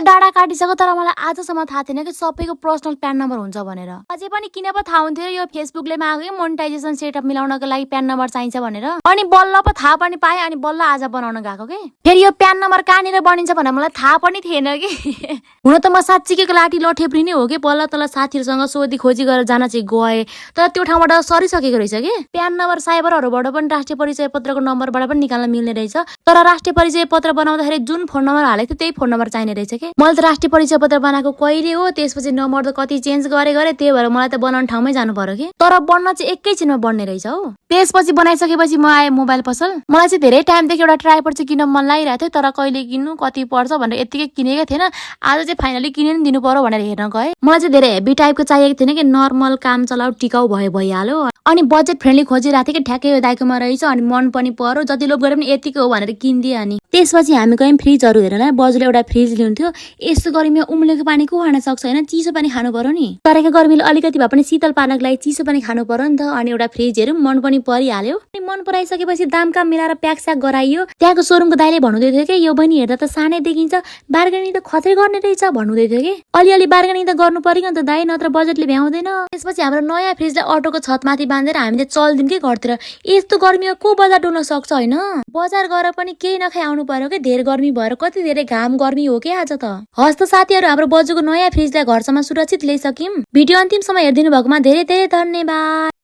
मैले डाटा काटिसकेँ तर मलाई आजसम्म थाहा थिएन कि सबैको पर्सनल प्यान नम्बर हुन्छ भनेर। अझै पनि किन पो थाहा हुन्थ्यो यो फेसबुकले माग्यो मोनेटाइजेसन सेटअप मिलाउनको लागि प्यान नम्बर चाहिन्छ भनेर। अनि बल्ल पो थाहा पनि पाएँ अनि बल्ल आज बनाउन गएको के। फेरि यो प्यान नम्बर कहाँनिर बनिन्छ भनेर मलाई थाहा पनि थिएन कि। हुन त म साँच्चीकै लाठी लठेप्री नै हो कि बल्ल तल साथीहरूसँग सोधी खोजी गरेर जान चाहिँ गएँ तर त्यो ठाउँबाट सरिसकेको रहेछ कि। प्यान नम्बर साइबरहरूबाट पनि राष्ट्रिय परिचय पत्रको नम्बरबाट पनि निकाल्न मिल्ने रहेछ तर राष्ट्रिय परिचय पत्र बनाउँदाखेरि जुन फोन नम्बर हालेको थियो त्यही फोन नम्बर चाहिने रहेछ कि। मैले त राष्ट्रिय परिचय पत्र बनाएको कहिले हो त्यसपछि नम्बर त कति चेन्ज गरे त्यही भएर मलाई त बनाउने ठाउँमै जानु पर्यो कि। तर बन्न चाहिँ एकैछिनमा बन्ने रहेछ हौ। त्यसपछि बनाइसकेपछि म आएँ मोबाइल पसल। मलाई चाहिँ धेरै टाइमदेखि एउटा ट्राइपड चाहिँ किन्न मन लागिरहेको थियो तर कहिले किन्नु कति पर्छ भनेर यतिकै किनेकै थिएन। आज चाहिँ फाइनली किनेर दिनु पर्यो भनेर हेर्न गएँ। मलाई चाहिँ धेरै हेभी टाइपको चाहिएको थिएन कि नर्मल काम चलाउ टिकाउ भइहाल्यो। अनि बजेट फ्रेन्डली खोजिरहेको थिएँ कि ठ्याक्कै यो दाइकोमा रहेछ अनि मन पनि पर्यो जति लोभ गरे पनि यतिको हो भनेर किनिदिएँ। अनि त्यसपछि हामी गयौँ फ्रिजहरू हेर्न। बजुले एउटा फ्रिज ल्याउँथ्यो। यस्तो गर्मीमा उम्लेको पानी को खान सक्छ होइन चिसो पानी खानु पर्यो नि। तरेको गर्मीले अलिकति भए पनि शीतल पार्नको लागि चिसो पानी खानु पर्यो नि त। अनि एउटा फ्रिज हेरौँ मन पनि परिहाल्यो। अनि मन पराइसकेपछि दाम काम मिलाएर प्याकस्याक गराइयो। त्यहाँको सोरुमको दाइले भन्नुहुँदै थियो कि यो बहिनी हेर्दा त सानै देखिन्छ बार्गेनिङ त खतरै गर्ने रहेछ भन्नुहुँदै थियो कि। अलिअलि बार्गेनिङ त गर्नु पर्यो नि त दाइ नत्र बजेटले भ्याउँदैन। त्यसपछि हाम्रो नयाँ फ्रिजलाई अटोको छतमाथि बाँधेर हामीले चल्दियौँ कि घरतिर। यस्तो गर्मीमा को बजार डुल्न सक्छ होइन। बजार गएर पनि केही नखाइ आउनु पर्यो कि धेरै गर्मी भएर कति धेरै घाम गर्मी हो कि आज त। हस्त साथीहरू हाम्रो बजुको नयाँ फ्रिजलाई घरसम्म सुरक्षित ल्याइसक्यौँ। भिडियो अन्तिमसम्म हेरिदिनु भएकोमा धेरै धेरै धन्यवाद।